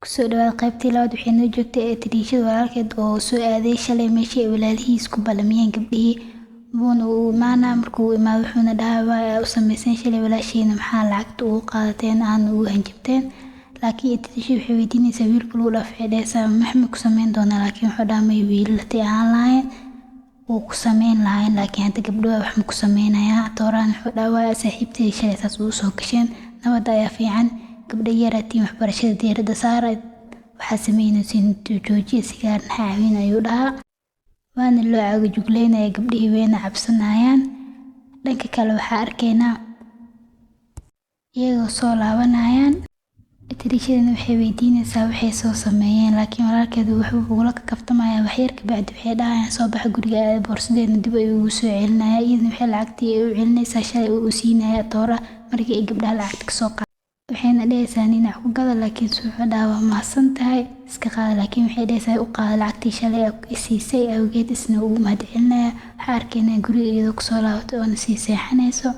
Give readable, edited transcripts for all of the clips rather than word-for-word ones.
Kusoo dhawaad qaybtii labaad. Waxay noo joogtay ee Tariishada walaalkeed oo soo aaday shalay meeshii ay walaalihiis ku ballamiyeen gabdhihii. Wuuna u imaanaa. Markuu imaado, wuxuuna dhahaa: "Waa u sameyseen shalay walaashiina? Maxaa lacagta ugu qaadateen, aana ugu hanjabteen?" Laakiin Tariishada waxay weydiinaysaa wiilka lagu dhaaf. Waxay dhahaysaa: "Maxma ku sameyn doonaa?" Laakiin wuxuu dhahaa: "May, wiilatay ahaan lahayn wuu ku sameyn lahayn, laakiin hadda gabdho wax ma ku sameynayaa." Tooraan wuxuu dhahaa: "Waa saaxiibtay shalay saas ugu soo gasheen? Nabadda ayaa fiican. Gabdho yaraatiin, waxbarashada diiradda saara, waxaa sameynaysiin joojiya, sigaarna ha cabin," ayuu dhahaa. Waana loo cagajugleynaya gabdhihii, wayna cabsanayaan. Dhanka kale, waxaa arkaynaa iyagoo soo laabanayaan. Tariishadana waxay weydiinaysaa waxay soo sameeyeen, laakiin walaalkeedu wuxuu ugula kaftamaya. Waxyar kabacdi waxay dhahayaan: "Soo baxa guriga aada." Boorsadeedna dib ayuu ugu soo celinaya. Iyadana waxay lacagtii ay u celinaysaa shalay uu siinaya Toora markii ay gabdhaha lacagta kasoo qaad. Waxayna dhahaysaa: "Ninac ku gada." Laakiin wuxuu dhahaa: "Waa mahadsan tahay, iska qaada." Laakiin waxay dhahaysaa: "U qaada lacagtii shalay siisay awgeed." Isna ugu mahadcelinaya. Waxaa arkaynaa guriga iyadoo kusoo laabatay oona sii seexanayso.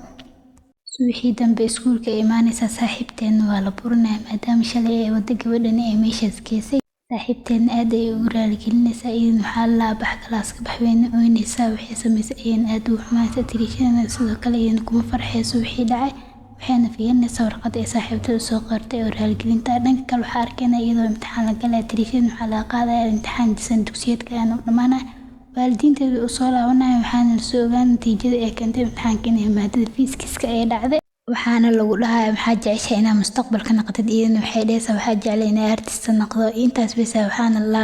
Subaxii dambe iskuulka ay imaanaysaa, saaxiibteedna waa la burinaya, maadaama shalay ay wada gabadhani ay meeshaas geysay. Saaxiibteedna aad ayay ugu raaligelinaysaa. Iyadana waxaa la bax kalaaska baxweyne ooynaysaa. Waxay samaysay ayayna aad ugu xumaanaysaa. Tariishadana sidoo kale iyadana kuma farxayso wixii dhacay, waxayna fiirinaysaa warqadda ay saaxiibteed usoo qortay oo raaligelinta. Dhanka kale, waxaa arkaynaa iyadoo imtixaan la galaya. Tariishadana waxaa laga qaadaya imtixaan san dugsiyeedka ayaana u dhamaanaya. Waalidiinteeda uu soo laabanaya, waxaana lasoo ogaan natiijada ay keentay imtixaanka, inay maadada fiisikiska ay dhacday. Waxaana lagu dhahayaa: "Maxaa jeceshahay inaad mustaqbalka noqotid?" Iyadana waxay dhahaysaa: "Waxaa jeclay inaa artist noqdo." Intaas bes. Waxaana la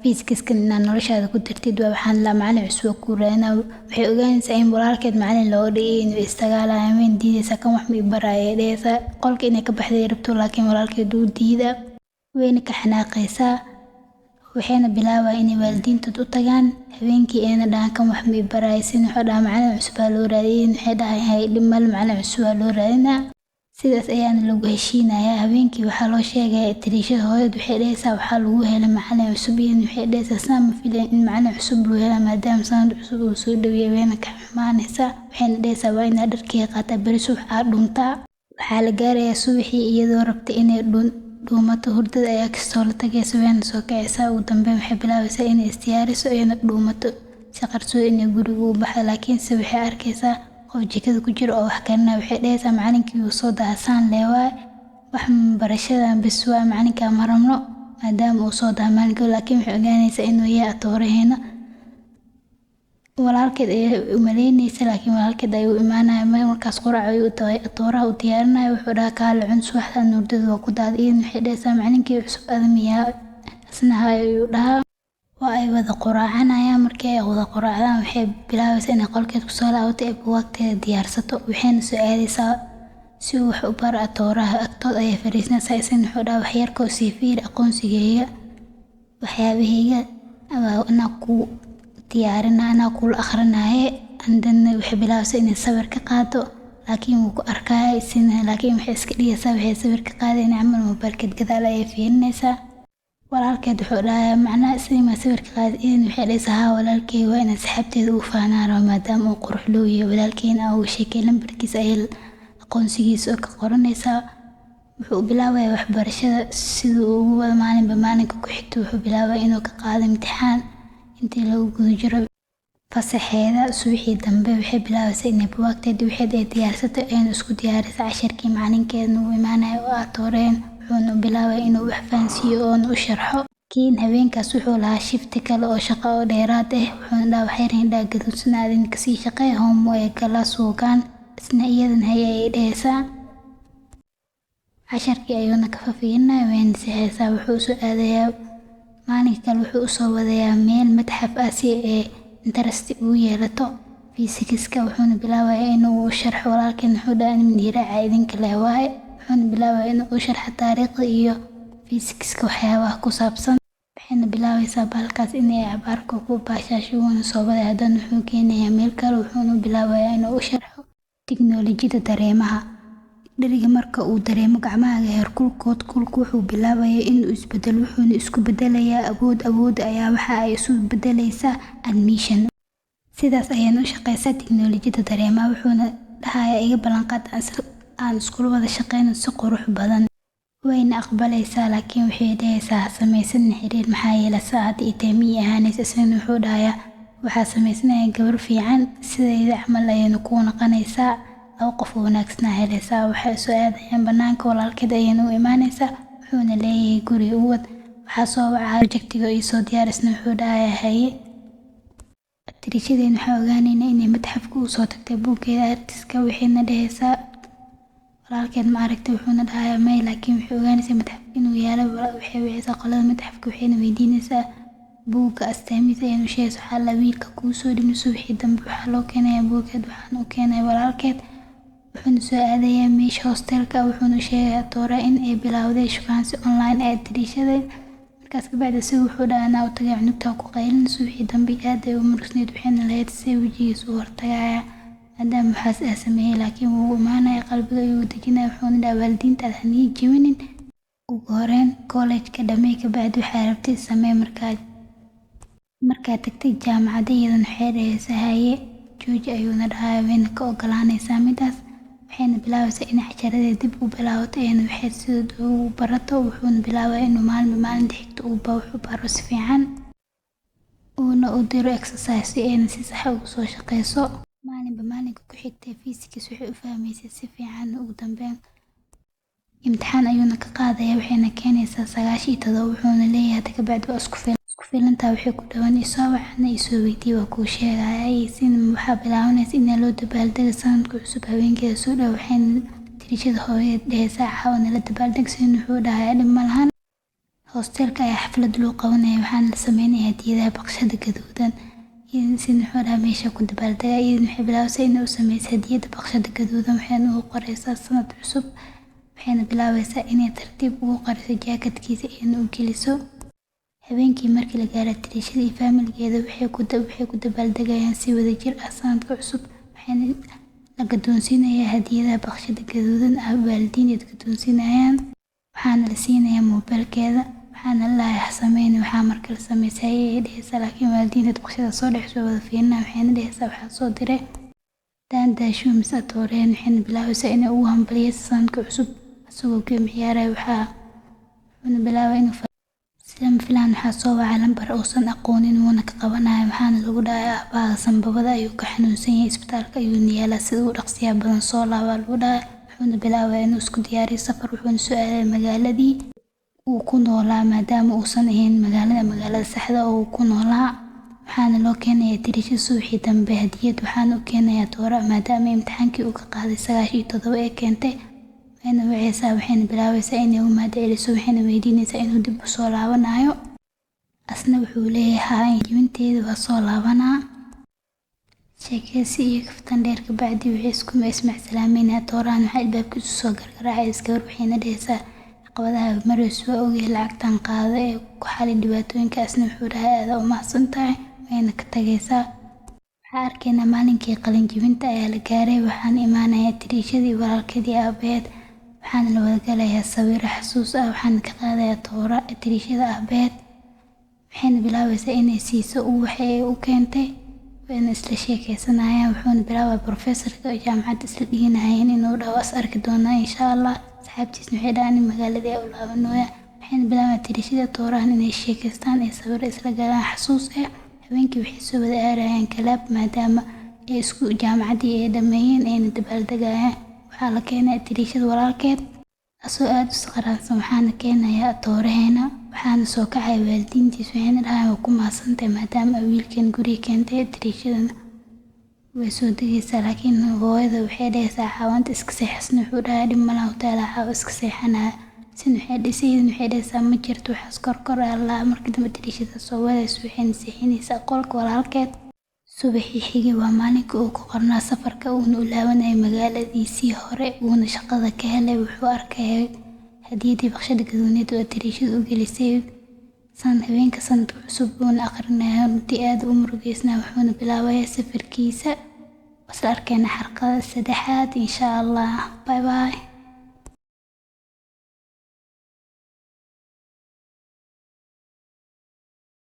fiisikiska inaad noloshaada ku dartid waa. Waxaana la macalin cusub oo kuu raadinaa. Waxay ogaanaysaa in walaalkeed macalin looga dhigay, inuu isdagaalayaan. Wayna diidaysaa: "Kan wax ma i baraayo," ay dhahaysaa. Qolka inay ka baxday rabto, laakiin walaalkeed wuu diidaa, wayna ka xanaaqaysaa. Waxayna bilaabaa inay waalidiintood u tagaan habeenkii, ayna dhahaan: "Kan wax ma i baraayo." Sin wuxuu dhahaa: "Macalin cusub aa loo raadiyay." Waxay dhahay: "Hay, dhib male, macalin cusub aa loo raadinaa." Sidaas ayaana lagu heshiinayaa. Habeenkii waxaa loo sheegaya Tariishada hooyad. Waxay dhahaysaa: "Waxaa lagu helay macalin cusub." Iyadana waxay dhahaysaa: "Saa ma filayn in macalin cusub loo helaa, maadaama sanad cusub uu soo dhaweeyay." Wayna ka xumaanaysaa, waxayna dhahaysaa: "Waa inaad dharkeyga qaataa, beri subax aad dhuntaa." Waxaa la gaarayaa subaxii. Iyadoo rabta inay dhuumato, hurdada ayaa kastoo la tagaysa, wayna soo kacaysaa. Ugu dambeyn waxay bilaabaysaa inay isdiyaariso, ayna dhuumato si qarsoodi inay guriga u baxdo. Laakiinse waxay arkaysaa qof jikada ku jiro oo wax karinaya. Waxay dhahaysaa: "Macalinkii wuu soo daahsaan leewaay, wax barashadan bes waa, macalinkaa ma rabno maadaama uu soo daha maalinka." Laakiin waxay ogaanaysaa inuu yahay atooraheena. Walaalkeed ayay u malaynaysa, laakiin walaalkeed ayuu imaanaya. Markaas qurac ayuu atooraha u diyaarinaya. Wuxuu dhahaa: "Kaale cun, subaxdan hurdada waa ku daaday." Iyadana waxay dhahaysaa: "Macalinkii cusub adamiyaa?" Isna hay ayuu dhahaa. Waa ay wada quraacanayaan. Markii ay wada quraacdaan, waxay bilaabaysaa inay qolkeed kusoo laabato ee buugaagteeda diyaarsato. Waxayna soo aadaysaa si uu wax u baro atooraha. Agtood ayay fariisanaysaa. Isna wuxuu dhahaa: "Waxyarkoo sii fiiri aqoonsigayga, waxyaabahayga anaa ku diyaarina, anaa kula akhrinaaye." And then waxay bilaabaysaa inay sawir ka qaado, laakiin wuu ku arkaya isna. Laakiin waxay iska dhigaysaa waxay sawir ka qaadayna camal. Moobilkeed gadaal ayay fiirinaysaa. Walaalkeed wuxuu dhahayaa: "Macnaha isagii ma sawir ka qaaday?" Iyadana waxay dhahaysaa: "Haa walaalkey, waa inaan asxaabteeda ugu faanaan rabo, maadaama uu qurux loo yahay walaalkeyna aan uga sheekay." Lambarkiisa ayay aqoonsigiisa oo ka qoranaysaa. Wuxuu bilaabayaa waxbarashada siduu ugu wada. Maalinba maalinka ku xigto wuxuu bilaabaya inuu ka qaado imtixaan intii lagu guda jiro fasaxeeda. Subaxii dambe waxay bilaabaysaa inay buugaagteeda wixii ay diyaarsato, ayna isku diyaariso casharkii. Macalinkeedna uu imaanayo oo atooreen, wuxuuna bilaabaya inuu wax fahansiiyo oona u sharxo. Laakiin habeenkaas wuxuu lahaa shifti kale oo shaqo oo dheeraad ah. Wuxuuna dhahaa: "Waxyar indhaha gaduudsan aadin, kasii shaqee homework kala suugaan." Isna iyadana hay ayay dhahaysaa. Casharkii ayuuna ka fafiirinaya, wayna sixaysaa. Wuxuu usoo aadayaa maalinka kale, wuxuu usoo wadayaa meel madxaf ah si ay interest ugu yeelato fiisikiska. Wuxuuna bilaabayaa inuu u sharxo. Walaalkeen wuxuu dhahaa: "Nin idinka leh waaye." Wuxuuna bilaabayaa inuu u sharxo taariikhda iyo fiisikiska waxyaabaha ku saabsan. Waxayna bilaabaysaa bahalkaas inay cabaarka ku baashaasho. Wuuna soo waday. Haddana wuxuu keenayaa meel kale, wuxuuna bilaabayaa inuu u sharxo tiknoolajiyada dareemaha. Dheriga marka uu dareemo gacmahaaga heerkulkood, kulku wuxuu bilaabayaa inuu isbedelo, wuxuuna isku bedelayaa awood. Awoodda ayaa waxa ay isu bedelaysaa admission. Sidaas ayayna u shaqeysaa tiknoolajiyada dareemaha. Wuxuuna dhahayaa: "Iga ballanqaad aan iskula wada shaqeyno si qurux badan." Wayna aqbalaysaa, laakiin waxay dhahaysaa ha samaysanin xiriir, maxaa yeelay saacad iyo taamiyi ahaanaysa. Isagana wuxuu dhahayaa waxaa samaysanaya gabar fiican, sidayda camal ayayna kuu noqonaysaa, laba qof oo wanaagsanaa helaysaa. Waxay soo aadayaan banaanka, walaalkeed ayayna u imaanaysaa, wuxuuna leeyahay guriga u wad. Waxaa soo wacaa projectiga ii soo diyaarisna, wuxuu dhahayaa haye. Atirishadeen waxaa ogaanaynaa inay madxafka u soo tagtay buuggeeda artiska, waxayna dhahaysaa walaalkeed ma aragtay, wuxuuna dhahayaa may, laakiin waxay ogaanaysaa madxafka inuu yaalo. Waxay wicaysaa qolada madxafka, waxayna weydiinaysaa buugga astaamihiisa ayayna u sheegaysaa. Waxaa la wiilka kuu soo dhibin. Subaxii dambe waxaa loo keenayaa buuggeed, waxaana u keenaya walaalkeed. Wuxuuna soo aadayaa meesha hostelka, wuxuuna u sheegayaa Toora in ay bilowday shukaansi online ee atirishada. Markaas kabacdi isagu wuxuu dhahaa anaa u tagay, cunugta ku qaylin. Subaxii dambe aad ay u murugsneyd, waxayna lahayd see wejigiisa u hortagaya maadaama waxaas aa sameeyey, laakiin wuu imaanaya, qalbiga ayuu dejinaya, wuxuuna dhahaa waalidiintaada ha niyi jebinin. Ugu horeyn college-ka dhamee, kabacdi waxaa rabtid samee markaa tagtay jaamacadda. Iyadana waxay dhahaysaa haye, jooji ayuuna dhahayaa, wayna ka ogolaanaysaa midaas. Waxayna bilaabaysaa inay casharadeeda dib u bilaabato, iyana waxay sidooda ugu barato. Wuxuuna bilaabaya inuu maalinba maalinta xigta uu wax u baro si fiican, uuna u diro exercise si ayna si sax ah ugu soo shaqeyso. Maalinba maalinka ku xigtay physics waxay u fahmaysay si fiican. Ugu dambeyn imtixaan ayuuna ka qaadaya, waxayna keenaysaa 97. Wuxuuna leeyahay hadda kabacdi waa isku filantaa, waxay ku dhawaan isoo wacana isoo weydii, waa kuu sheegaya. Sin waxaa bilaabanaysa in loo dabaaldego sanadka cusub. Habeenkeeda soo dhow, waxayna tirishada hooyadeed dhahaysaa caawa nala dabaaldeg. Sin wuxuu dhahayaa dhib ma lahan. Hostelka ayaa xaflad loo qabanaya, waxaana la sameynaya hadiyadaha baqshada gaduudan. Sin wuxuu dhahaa meesha ku dabaaldega. Iyadana waxay bilaabaysaa inay u sameyso hadiyada baqshada gaduudan, waxayna ugu qoraysaa sanad cusub. Waxayna bilaabaysaa inay tartiib ugu qariso jaakadkiisa iyana u geliso. Habeenkii markii la gaaro, tirishada iyo faamilkeeda waxay ku dabaaldegayaan si wadajir ah sanadka cusub, waxayna la gadoonsiinayaa hadiyadaha baqshada gaduudan ah, waalidiinteed gadoonsiinayaan. Waxaana la siinayaa moobilkeeda, waxaana la dhahayaa ha sameynin waxaa marka la sameysay, ayay dhahaysaa, laakiin waalidiinteed baqshada soo dhex soo wada fiirinaya. Waxayna dhahaysaa waxaa soo diray daandaashu mise atooreen. Waxayna bilaabaysaa inay ugu hambaliyeyso sanadka cusub isagoo game ciyaaraya. Waxaa wuxuuna bilaabay inuu si lama filaan waxaa soo wacay lambar uusan aqoonin, wuuna ka qabanaya. Waxaana lagu dhahayaa aabbaha sanbabada ayuu ka xanuunsan yahay, isbitaalka ayuuna yaalaa, sida ugu dhaqsiyaha badan soo laabaa lagu dhahay. Wuxuuna bilaabaya inuu isku diyaariyo safar, wuxuuna soo aaday magaaladii uu ku noolaa, maadaama uusan ahayn magaalada saxda oo uu ku noolaa. Waxaana loo keenayaa tirisha subaxii dambe hadiyad, waxaana u keenayaa Toora maadaama imtixaankii uu ka qaaday 97 ee keentay. Wayna wacaysaa, waxayna bilaabaysaa inay u mahadceliso, waxayna weydiinaysaa inuu dib u soo laabanayo. Asna wuxuu leeyahay haa, jibinteeda waa soo laabanaa. Sheekeysi iyo kaftan dheer kabacdi waxay isku ismacsalaamaynaa. Toorahan waxaa albaabkiisu soo gargaraacay gabar, waxayna dhahaysaa caqabadaha marayso waa ogyahay, lacagtan qaado ee ku xali dhibaatooyinka. Asna wuxuu dhahay aad u mahadsan tahay, wayna ka tagaysaa. Waxaa arkaynaa maalinkii qalin jebinta ayaa la gaaray, waxaana imaanaya tirishadii, walaalkeedii, aabaheed. Waxaana la wada galayaa sawiro xasuus ah, waxaana ka qaadayaa Toora tirishada aabaheed. Waxayna bilaabaysaa inay siiso ubax ay u keentay, wayna isla sheekeysanayaan. Wuxuuna bilaabaya professorka jaamacadda isla dhiganayeen inuu dhaho is arki doonaa insha Allah. Asxaabtiisna waxay dhahaan in magaaladii ay u laabanooya. Waxayna bilaabayaan tirishada Toorahan inay sheekeystaan ee sawiro isla galaan xasuus ah. Habeenkii waxay soo wada aadayaan club, maadaama ay isku jaamacaddii ay dhameeyeen ayna dabaaldegayaan. Waxaa la keenaya tirishada walaalkeed asoo aad u saqraansan, waxaana keenayaa Tooraheena. Waxaana soo kacaya waalidiintiis, waxayna dhahayaan waa ku mahadsantahay maadaama ay wiilkeen guriga keentay. Tirishadana way soo degaysaa, laakiin hooyada waxay dhahaysaa caawanta iska seexasna. Wuxuu dhahay dhib malaha, hoteela caawa iska seexanaya. Sin waxay dhahaysaa waxay dhahaysaa ma jirto waxaas korkor Allah. Markii dambe tirishada soo wadayso, waxayna seexinaysaa qolka walaalkeed. Subaxii xigay waa maalinka uu ku qornaa safarka, uuna u laabanayay magaaladiisii hore uuna shaqada ka helay. Wuxuu arkayay hadiyadii baqshada gaduuneed oo tirishada u gelisay habeenka sanadka cusub, wuuna aqrinayaa. Runtii aad u murugeysnaa, wuxuuna bilaabayaa safarkiisa. Wasla arkayna xalqada saddexaad insha Allah. Bye bye.